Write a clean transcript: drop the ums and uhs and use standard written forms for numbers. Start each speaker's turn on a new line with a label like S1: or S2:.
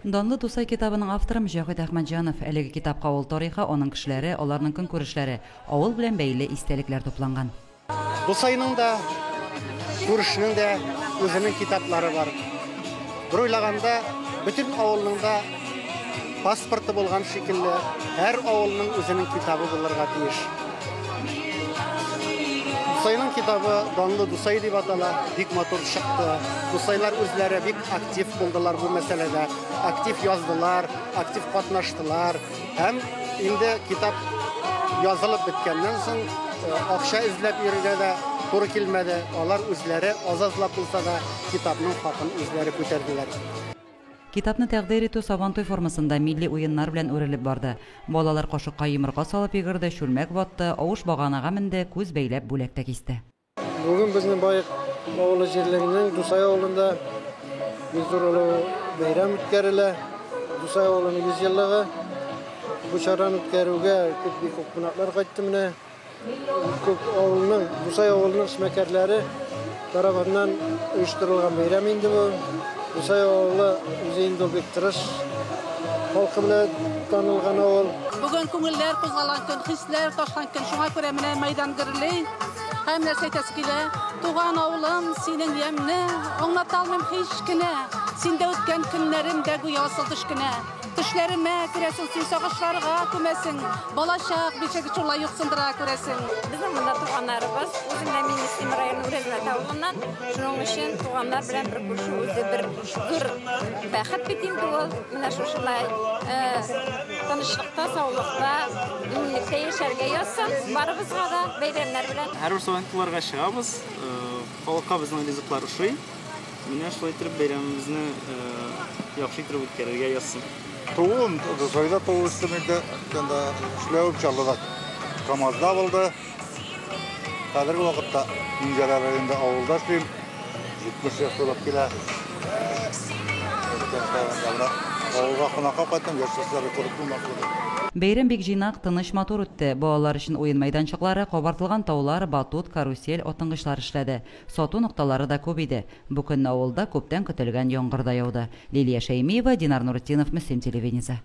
S1: Данлы Дусай китабының авторы Мөҗәһит Әхмәтҗанов. Әлеге китапка авыл тарихы, аның кешеләре, аларның көнкүрешләре, авыл белән бәйле истәлекләр тупланган.
S2: Дусайның да, күршенең дә үзенең китаплары бар. Бер уйлаганда, бөтен авылның да паспорты булган шикелле, һәр авылның үзенең китабы булырга тиеш. Дусайның китабы Данлы Дусай дип атала, бик матур чыкты. Дусайлар үзләре бик актив булдылар бу мәсьәләдә. Актив яздылар, актив катнаштылар. Һәм инде китап язылып беткәннән соң, акча эзләп йөрергә дә туры килмәде. Алар үзләре аз-азлап булса да китапның хакын үзләре күтәрделәр.
S1: Китапны тәкъдир итү Сабантуй формасында милли уеннар белән үрелеп барды. Балалар кашыкка йомырка салып йөгерде, чүлмәк ватты, авыш баганага менде, күз бәйләп бүләк тә кисте.
S3: Бүген безнең Баек авылы җирлегенең Дусай авылында бик зур олы бәйрәм үткәрелә. Дусай авылының 100 еллыгы. Бу чараны үткәрүгә күп бик күп кунаклар кайтты менә. Күп авылның, Дусай авылының эшмәкәрләре тарафыннан оештырылган бәйрәм инде бу. Дусай авылы үзе инде ул бик тырыш халкы белән танылган авыл.
S4: Бүген күңелләр кузгалган көн, хисләр ташкан көн. Шуңа күрә менә мәйдан гөрли. Һәм нәрсә әйтәсе килә? Туган авылым, синең ямьне аңлата алмыйм һич кенә. Синдә үткән көннәрем дә гүя асыл төш кенә. Төшләремә керәсең син, сагышларга күмәсең. Балачак бишеге шулай юксындыра күрәсең.
S5: Безнең монда туганнарыбыз, үзем дә мин Мөслим районы Үрәзмәт авылыннан. Шуның өчен туганнар белән бер күрешү үзе бер зур бәхет бит инде ул. Менә шушылай тынычлыкта, саулыкта, иминлектә яшәргә язсын барыбызга да бәйрәмнәр белән.
S6: Һәрбер сабантуйларга чыгабыз, халыкка безнең ризыклар ошый. Менә шулай итеп бәйрәмебезне яхшы итеп үткәрергә язсын.
S7: Тууым Дусайда туып үстем инде. Анда эшләвем Чаллыда КАМАЗда булды. Хәзерге вакытта Минзәлә районында авылда эшлим. 70 яшь тулып килә. Авылга кунакка кайттым, яшьтәшләрне күреп булмас.
S1: Бәйрәм бик җыйнак, тыныч, матур үтте. Балалар өчен уен мәйданчыклары, кабартылган таулар, батут, карусель, атынгычлар эшләде. Сату нокталары да күп иде. Бу көнне авылда күптән көтелгән яңгыр да яуды. Лилия Шәймиева, Динар Нуретдинов, Мөслим телевидениесе.